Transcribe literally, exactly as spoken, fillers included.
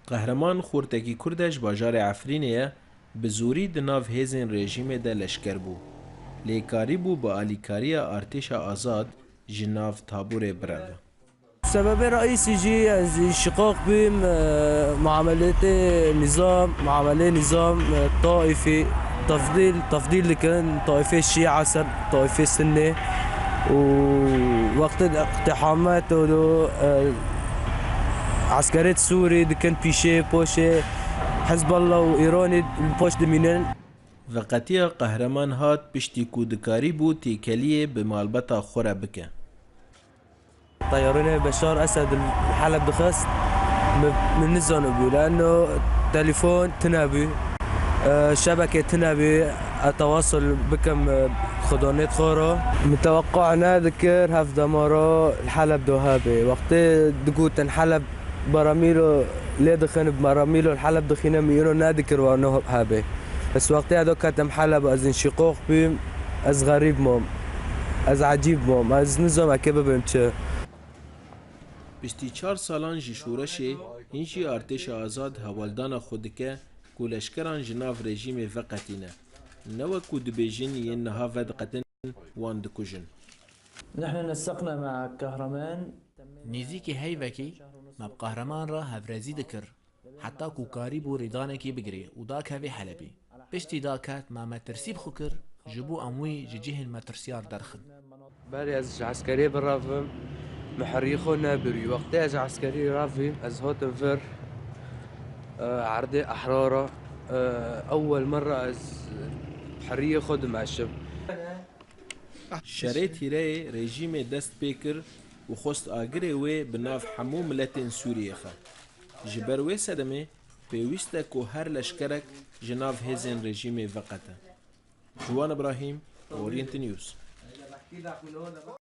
Qehreman xortekî Kurd e, ji bajarê Efrînê ye, bi zorî di nav hêzên rejîmê de leşker bû. Lê karîbû bi alîkariya artêşa azad ji nav taborê bireve. Sebebê reîsî jî ez înşiqaq bûm, e, muamelêtê nîzam, muamelê nîzam, e, taîfî, tefdîl, tefdîl dikin, taîfê şîa ser taîfê sinnê û wextê îqtîhamet û, e, eskerêt Sûrî dikin pîşê, poşê Hizballah û Îranî li poş dimînin. Veqetiya Qehreman hat piştî ku dikarîbû têkeliyê bi malbeta xwe re bike. Teyarînê Beşar Esed li Heleb dixist, min, min nizanibû, leeno telefon tune bû, e, şebeke tune bû, e, tewasul bikim, e, xidonêt xwe re. Min teweqqa nedikir hev demara li Heleb de hebe. Wextê digotin Heleb baramîlo lê dixin, bi baramîlo li Heleb dixîne, min îro nedikir wa ne hebe. Ez wextê edo ketim Heleb, ez înşiqoq bûm, ez xerîb mam, ez ecîb mam, ez nizam eke bibim çi. Piştî çar salan ji şoreşê, hîn jî artêşa azad hewaldana xwe dike ku leşkeran ji nav rejîmê veqetîne. Ne wek ku dibêjin yên niha vediqetin, wan dikujin. نحن نسقنا مع كهرمان. Nêzîkî heyvekî me bi Qehreman re hevrêzî dikir, heta ku karîbû rêdanekî bigirê û dakevê Helebê. Piştî daket me metirsî bi xwe kir, ji bo em wî ji cihên metirsiyar derxin. Berê ez ji eskerê birevim, min heriyê xwe nebirî. Wextê ez ji eskerî revîm, ez hatim vir, e, erdê Ehrara, e, ewel merra ez heriyê xwe dimeşim. Şerê tîreyê rejîmê dest pê kir û xwest agirê wê bi nav hemû miletên Sûriyê xe. Ji ber wê sedemê pêwîst e ku her leşkerek ji nav hêzên rejîmê veqete. Ciwan Ibrahîm, Orient News.